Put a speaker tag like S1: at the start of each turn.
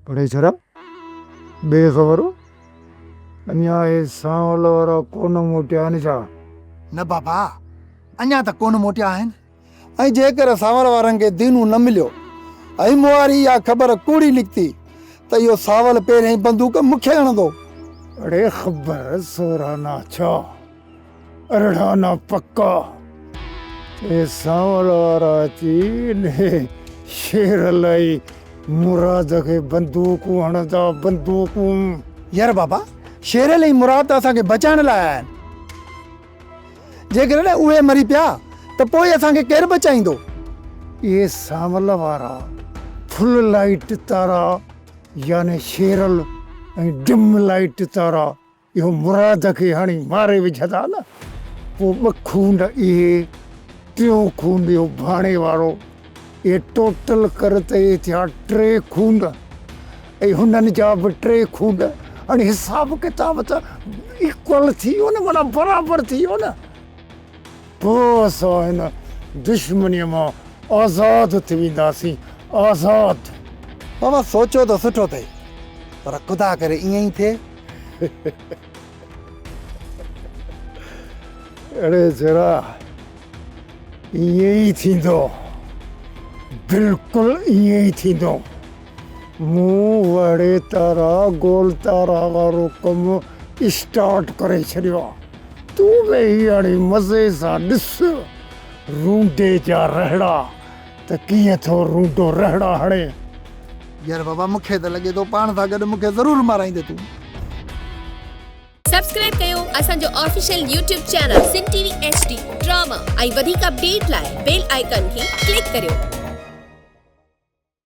S1: پڙهي ڇڏ. بي خبر اڃا اهي سانول وارا ڪونه موٽيا آهن ڇا؟
S2: نه بابا اڃا ته ڪونه موٽيا آهن. ۽ جيڪر سانول وارن کي دينو نه مليو ۽ مون واري اها خبر ڪوڙي نڪتي ته اهو سانول پهريائين بندوق مون کي هڻندو.
S1: اڙي خبر سورانا ڇا؟ 18 آنا پڪا. اي سانول وارا اچي انهي شيرل ۽ مراد کي بندوقون هڻندا بندوقون.
S2: يار بابا شيرل ۽ مراد ته اسان کي بچائڻ لاء آيا آهن. جيڪڏهن اهي مري پيا ته پوء اسان کي ڪير بچائيندو؟
S1: اهي سانول وارا فل لائيٽ تارا يعني شيرل ۽ ڊم لائيٽ تارا اهو مراد کي هڻي ماري وجهندا نه، پوء ٻه خون اهي، ٽيون خون اهو ڀاڻي وارو، اهي ٽوٽل ڪر ته اهي ٿيا ٽي خون ۽ هنن جا به ٽي خون، هاڻي حساب ڪتاب ته ايڪول ٿي ويو نه، معنيٰ برابر ٿي ويو نه. پوء اسان هن دشمنيء مان آزاد ٿي وينداسين، آزاد.
S2: بابا سوچيو ته سٺو اٿئي، پر خدا ڪري ائين ئي ٿئي.
S1: اڙي ذرا ائين ئي ٿيندو، بلڪل ائين ئي ٿيندو. مون وهڙي تارا گول تارا وارو ڪم اسٽارٽ ڪري ڇڏيو آ. تون ويهي هاڻي مزي سان ڏس رونڊي جا رهڙا ته ڪيئن ٿو رونڊو رهڙا هڻي.
S2: يار بابا مون کي ته لڳي ٿو پاڻ سان گڏ مون کي ضرور مارائيندي تون.
S3: سبسڪرائب ڪيو اسان جو official YouTube channel Sindh T V H D drama ۽ وڌيڪ اپڊيٽ لاء بيل آئيڪان کي ڪلڪ ڪريو.